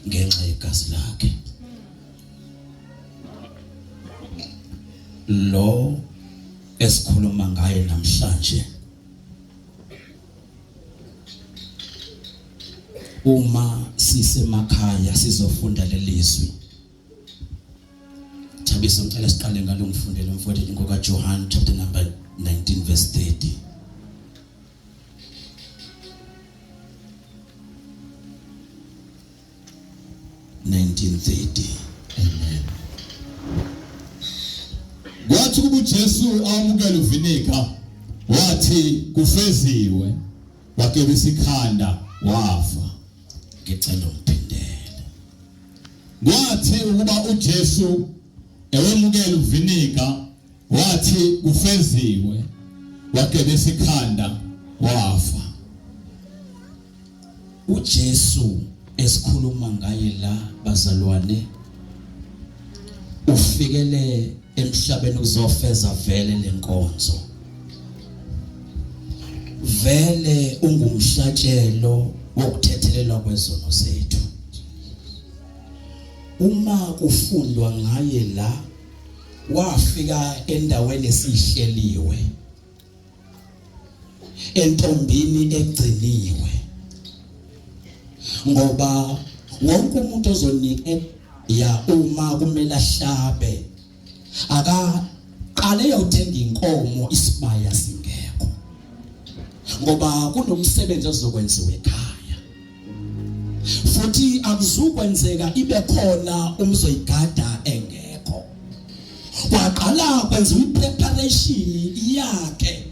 Ngenxa yegazi lakhe. Lo esikhuluma ngaye namhlanje uma sisemakhaya sizofunda lelizwi. Thabiso, ngicela siqale ngalo ngifundele mfowethu ngoka Johan chapter number 19 verse 30. 1930. Amen. Kwathi kuba uJesu amukela uvinika wathi kufeziwe, wagebisa ikhanda wafa. Ngicela ungiphindele. Kwathi ukuba uJesu ewemukela uvinika wathi kufeziwe, wagebisa ikhanda wafa. uJesu esikhuluma ngaye la bazalwane ufikele emhlabeni uzofeza vele lenkonzo, vele ungumhlatshelo wokuthethelelwa kwezono zethu. Uma kufundwa ngaye la, wafika endaweni esihleliwe, entombini egciniwe, ngoba wonke umuntu ozonika ya uma kumele ahlabe akaqale yothenga inkomo isibaya singekho, ngoba kunomsebenzi ozokwenziwa ekhaya futhi akuzukwenzeka ibe khona umzoyigada engekho. Kwaqala kwenziwa ipreparation yakhe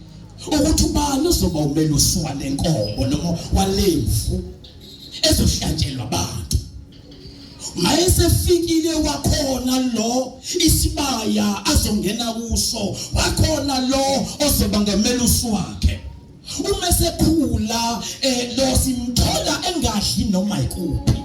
ukuthi ubani ozoba umelusi walenkomo noma walemvu ezohlatshelwa abantu. Mayesefikile wakhona lo isibaya azongena kuso, wakhona lo ozoba ngemelusi wakhe. Uma esekhula lo simthola engadli noma ikuphi,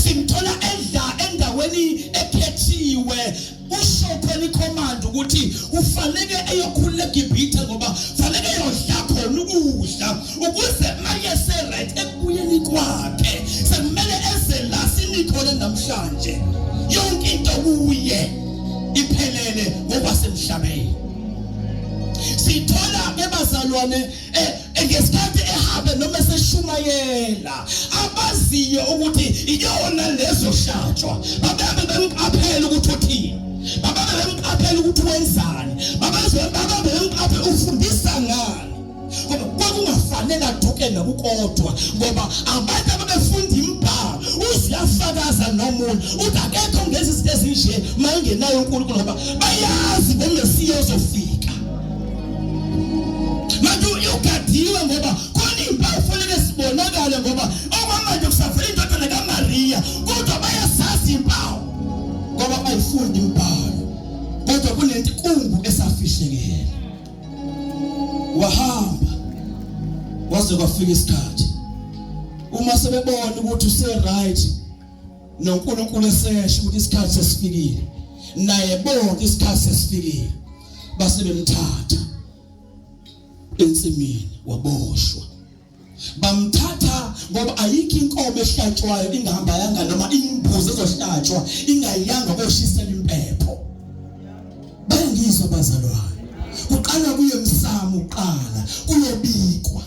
simthola edla endaweni ekhethiwe. Usho khona icommand ukuthi kufanele eyokhulula eGibhithe, ngoba fanele eyodla khona ukudla ukuze maye se-right ekubuyeni kwakhe sekumele eze la sinikhona namhlanje, yonke into kuye iphelele ngokwasemhlabeni. Sithola ke bazalwane ngesikhathi ehambe noma eseshumayela abaziyo ukuthi iyona lezo hlatshwa, bababe bemqaphela ukuthi uthini, bababe bemqaphela ukuthi wenzani, babaze bababe bemqaphela ufundisa ngani, ngoba kwakungafanele aduke nakukodwa, ngoba abantu ababefunda imibhalo uziyafakaza nomunye uthi akekho ngezi izinto ezinje mayengenayo uNkulunkulu, ngoba bayazi ngoMesiya ozofika. Manje ugadiwe ngoba khona impawu kufanele sibonakale, ngoba okwamanje kusavela indodana kaMaria, kodwa bayasazi impawu ngoba bayifunda imibhalo, kodwa kunenkungu esafihlekele. Wahamba waze kwafika isikhathi uma sebebona ukuthi use right noNkulunkulu esesho ukuthi isikhathi sesifikile, naye bonke isikhathi sesifikile, base bemthatha ensimini waboshwa. Bamthatha ngoba ayikho inkomo ehlatshwayo ingahamba yanga noma imbuzi ezohlatshwa ingayanga koshisela impepho. Bayangizwa bazalwane, kuqala kuye emsamo, uqala kuyobikwa,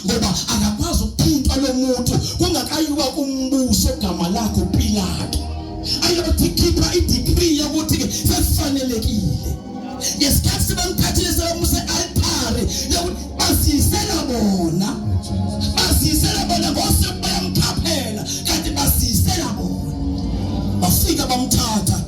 ngoba akakwazi ukuthintwa lo muntu kungakayiwa kumbuso ogama lakhe uPilato ayothi khipha idecree yokuthi sesifanelekile. Ngesikhathi sebemthathile sebemuse altare yokuthi basiyisela bona, basiyisela bona ngose bayamkhaphela, kanti basiyisela bona. Bafika bamthatha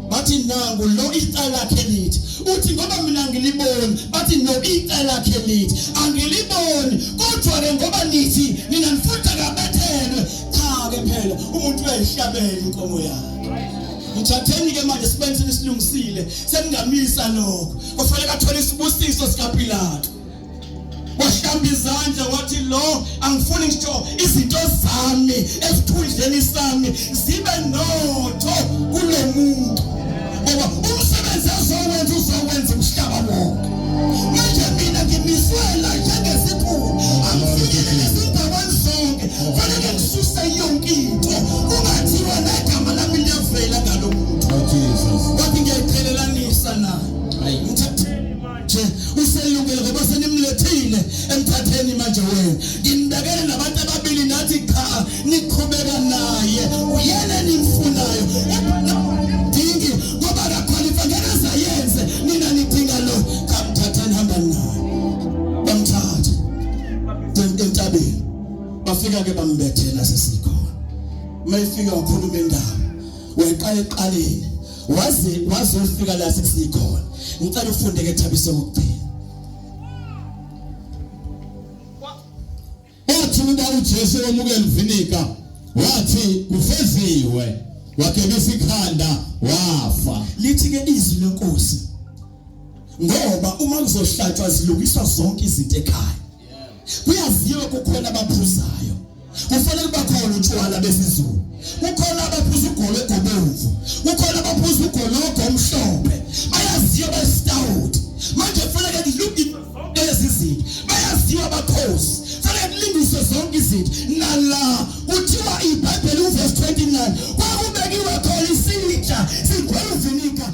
bathi nangu lo icala lakhe lithi, uthi ngoba mina ngiliboni, bathi no icala lakhe lithi angiliboni, kodwa ke ngoba nithi nina nifutha kabethelwe, cha ke phela umuntu uyayihlabela inkomo yakhe. Ngithatheni ke manje sibenzeni silungisile, seningamisa lokho. Kufanele athole isibusiso sikaPilato. Wahlamba izandla wathi lo angifuni ngisho izinto zami esikhundleni sami zibe notho kule muntu, ngoba umsebenzi azowenza uzowenza umhlaba wonke. Manje mina ngimiswe la njengesikhulu, angifinyelele ezindaweni zonke, fanele ngisuse yonke. into kungathiwa negama lami liyavela ngalo muntu. Oh Jesus. Wathi ngiyayiqhelelanisa naye. Mthatheni manje uselungile ngoba senimlethile emthatheni manje wena. Nginibekele nabantu ababili nathi cha niqhubeka naye uyena enimfunayo. Dingi ngoba akakhwalifa ngeke azayenze nina nidinga lo. Cha mthatheni hamba naye. Bamthatha entabeni. Bafika ke bambethela sesikhona. Mayifika wakhuluma indaba. Weqala eqaleni waze wazofika la sesikhona. Ngicela ufunde ke Thabiso ngokugcina. Wathi ukuba uJesu wamukela uviniga wathi kufeziwe wagebisa ikhanda wafa. Lithi ke izwi lenkosi ngoba uma kuzohlatshwa zilungiswa zonke izinto ekhaya. Kuyaziwa kukhona abaphuzayo. Kufanele kuba khona utshwala besiZulu. Kukhona abaphuza ugolo egobomvu. Kukhona abaphuza ugologo omhlophe. Bayaziwa bestout. Manje kufanele kulungise lezi zinto. Bayaziwa abakhosi. Kufanele kulungiswe zonke izinto. Nala kuthiwa iBhayibheli uverse 29 kwakubekiwe khona isitsha sigcwele uvinika.